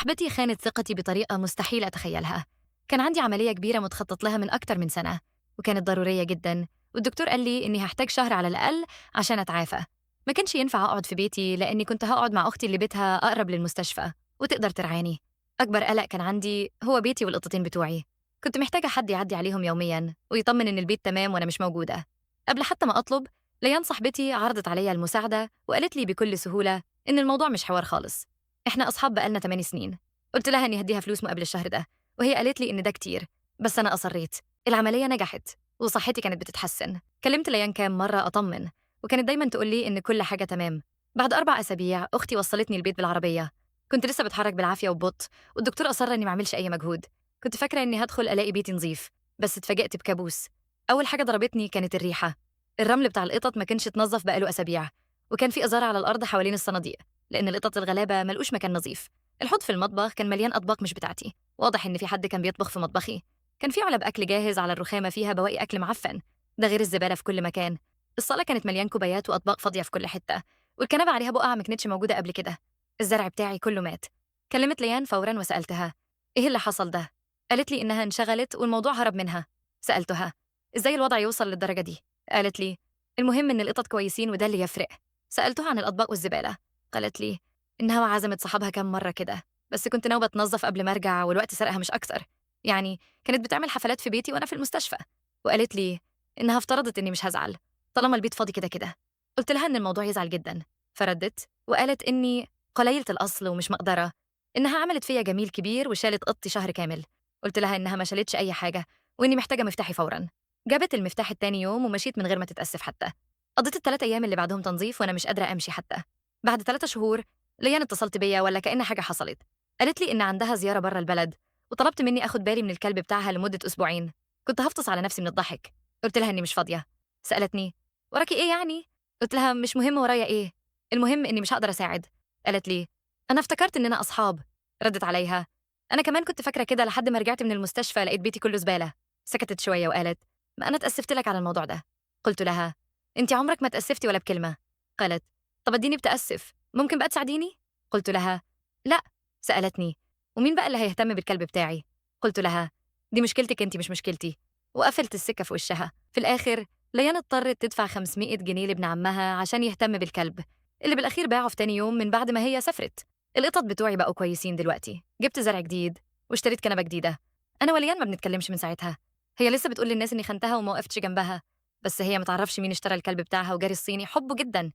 صاحبتي خانت ثقتي بطريقة مستحيل أتخيلها. كان عندي عملية كبيرة متخطط لها من أكتر من سنة، وكانت ضرورية جدا، والدكتور قال لي إني هحتاج شهر على الأقل عشان أتعافى. ما كانش ينفع أقعد في بيتي لأني كنت هقعد مع أختي اللي بيتها أقرب للمستشفى وتقدر ترعاني. أكبر قلق كان عندي هو بيتي والقطتين بتوعي. كنت محتاجة حد يعدي عليهم يومياً ويطمن إن البيت تمام وأنا مش موجودة. قبل حتى ما أطلب، ليان صاحبتي عرضت عليا المساعدة وقالت لي بكل سهولة إن الموضوع مش حوار خالص، إحنا أصحاب بقالنا 8 سنين. قلت لها إني هديها فلوس مقابل الشهر ده، وهي قالت لي إن ده كتير، بس أنا أصريت. العملية نجحت وصحتي كانت بتتحسن. كلمت ليان كام مرة أطمن، وكانت دايماً تقول لي إن كل حاجة تمام. بعد 4 أسابيع أختي وصلتني البيت بالعربية. كنت لسه بتحرك بالعافية وببطء، والدكتور أصر إني ما أعملش أي مجهود. كنت فاكرة إني هدخل ألاقي بيتي نظيف، بس اتفاجأت بكابوس. أول حاجة ضربتني كانت الريحة. الرمل بتاع القطط ما كانش اتنظف بقاله أسابيع، وكان في أزار على الأرض حوالين الصناديق لأن القطط الغلابة ملقوش مكان نظيف. الحوض في المطبخ كان مليان أطباق مش بتاعتي، واضح إن في حد كان بيطبخ في مطبخي. كان في علب أكل جاهز على الرخامة فيها بواقي أكل معفن، ده غير الزبالة في كل مكان. الصالة كانت مليان كوبايات وأطباق فاضية في كل حتة، والكنبة عليها بقع ما كانتش موجودة قبل كده. الزرع بتاعي كله مات. كلمت ليان فوراً وسألتها إيه اللي حصل ده؟ قالت لي إنها انشغلت والموضوع هرب منها. سألتها إزاي الوضع يوصل للدرجة دي؟ قالت لي المهم إن القطط كويسين وده اللي يفرق. سألتها عن الأطباق والزبالة، قالت لي إنها عزمت صاحبها كام مرة كده، بس كنت ناوية أتنظف قبل ما أرجع والوقت سرقها مش أكثر. يعني كانت بتعمل حفلات في بيتي وأنا في المستشفى. وقالت لي إنها افترضت إني مش هزعل طالما البيت فاضي كده كده. قلت لها إن الموضوع يزعل جدا، فردت وقالت إني قليلة الأصل ومش مقدرة، إنها عملت فيا جميل كبير وشالت قطي شهر كامل. قلت لها إنها ما شالتش أي حاجة وإني محتاجة مفتاحي فوراً. جابت المفتاح التاني يوم ومشيت من غير ما تتأسف حتى. قضيت ال3 أيام اللي بعدهم تنظيف وأنا مش قادرة أمشي حتى. بعد 3 شهور ليان اتصلت بيا ولا كأن حاجة حصلت. قالت لي إن عندها زيارة برا البلد وطلبت مني أخد بالي من الكلب بتاعها لمدة أسبوعين. كنت هفطس على نفسي من الضحك. قلت لها إني مش فاضية. سألتني وراكي إيه يعني؟ قلت لها مش مهم ورايا إيه، المهم إني مش هقدر أساعد. قالت لي أنا افتكرت إننا أصحاب. ردت عليها أنا كمان كنت فاكرة كده لحد ما رجعت من المستشفى لقيت بيتي كله زبالة. سكتت شوية وقالت ما أنا تأسفت لك على الموضوع ده. قلت لها أنت عمرك ما تأسفتي ولا بكلمة. قالت طب اديني بتأسف، ممكن بقى تساعديني؟ قلت لها لا. سألتني ومين بقى اللي هيهتم بالكلب بتاعي؟ قلت لها دي مشكلتك انت مش مشكلتي، وقفلت السكة في وشها. في الآخر ليان اضطرت تدفع 500 جنيه لابن عمها عشان يهتم بالكلب اللي بالأخير باعه في تاني يوم من بعد ما هي سافرت. القطط بتوعي بقوا كويسين دلوقتي، جبت زرع جديد واشتريت كنبة جديدة. أنا وليان ما بنتكلمش من ساعتها. هي لسه بتقول للناس إني خنتها وما وقفتش جنبها، بس هي ما تعرفش مين اشترى الكلب بتاعها وجاري الصيني حبه جدا.